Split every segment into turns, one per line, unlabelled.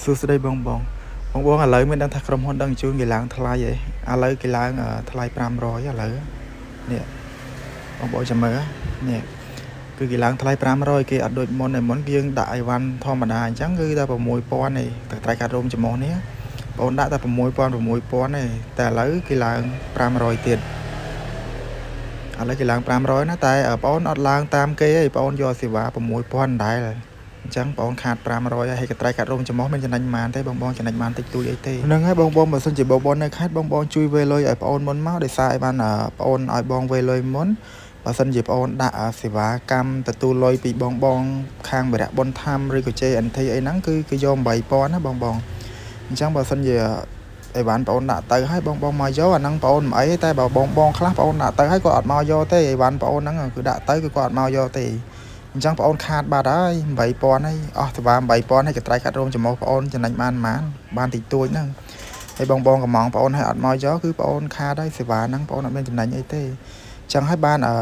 សួស្តីបងបងបងបងឥឡូវមានដឹងថាក្រុមហ៊ុនដឹកជញ្ជូនគេឡើងថ្លៃហីឥឡូវគេឡើងថ្លៃ500ឥឡូវនេះបងប្អូនចាំមើលនេះគឺគេឡើងថ្លៃ500គេអត់ដូចមុនឯមុនយើងដាក់អីវ៉ាន់ធម្មតាអញ្ចឹងគឺតែ6000ទេតែត្រៃកាត់រោមច្រមុះនេះបងដាក់តែ6000 6000ទេតែឥឡូវគេឡើង500ទៀតឥឡូវគេឡើង500ណាតែបងអូនអត់ឡើងតាមគេទេបងអូនយកសេវា6000ដែរអញ្ចឹងបងខាត500ហើយកត្រៃកាត់រោមច្រមុះមានចំណេញប៉ុន្មានទេបងបងចំណេញបានតិចតួចអីទេហ្នឹងហើយបងបងបើសិនជាបងបងនៅខេត្តបងបងជួយវេលុយឲ្យបងអូនមុនមកដោយសារឲ្យបានបងអូនឲ្យបងវេលុយមុនបើសិនជាបងអូនដាក់សេវាកម្មទទួលលុយពីបងបងខាងវរៈបុនធម្មឬក៏ JNT អីហ្នឹងគឺគេយក8000ណាបងបងអញ្ចឹងបើសិនជាអីវ៉ាន់បងអូនដាក់ទៅឲ្យបងបងមកយកអាហ្នឹងបងអូនមិនអីតែបើបងបងខ្លះបងអូនដាក់ទៅឲ្យគាត់អត់មកយកទេអីវ៉ាន់បងអូនហ្នឹងគឺដាក់ទៅគឺគាត់អត់មកយកទេអញ្ចឹងបងអូនខាតបាត់ហើយ8000ហើយអស់សេវា8000ហើយកត្រៃកាត់រោមច្រមុះបងអូនចំណេញបានប៉ុន្មានបានតិចតួចហ្នឹងហើយបងបងកំងបងអូនឲ្យអត់មកយកគឺបងអូនខាតហើយសេវាហ្នឹងបងអូនអត់មានចំណេញអីទេអញ្ចឹងហើយបានអឺ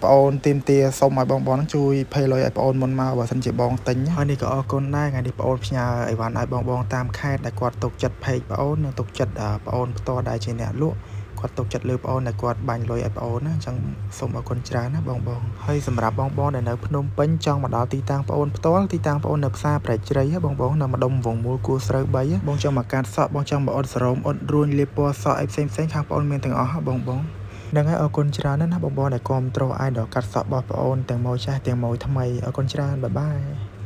បងអូនទីមទាសុំឲ្យបងបងហ្នឹងជួយភ័យលុយឲ្យបងអូនមុនមកបើសិនជាបងទិញហើយនេះក៏អរគុណដែរថ្ងៃនេះបងអូនផ្ញើអីវ៉ាន់ឲ្យបងបងតាមខេត្តដែលគាត់ទុកចិត្ត page បងអូននិងទុកចិត្តបងអូនផ្ទាល់ដែលជាអ្នកលក់គាត់ទុកចិត្តលើបងអូនដែលគាត់បាញ់លុយឲ្យបងអូនណាអញ្ចឹងសូមអរគុណច្រើនណាបងបងហើយសម្រាប់បងបងដែលនៅភ្នំពេញចង់មកដល់ទីតាំងបងអូនផ្ទាល់ទីតាំងបងអូននៅផ្សារប្រែកជ្រៃបងបងនៅម្ដុំវងមូលគួរស្រូវ3បងចង់មកកាត់សក់បងចង់មកអត់សរោមអត់រួញលាបពណ៌សក់អីផ្សេងផ្សេងខាងបងអូនមានទាំងអស់បងបងហ្នឹងហើយអរគុណច្រើនណាស់ណាបងបងដែលគាំទ្រ idol កាត់សក់របស់បងអូនទាំងម៉ូយចាស់ទាំងម៉ូយថ្មីអរគុណច្រើន bye bye.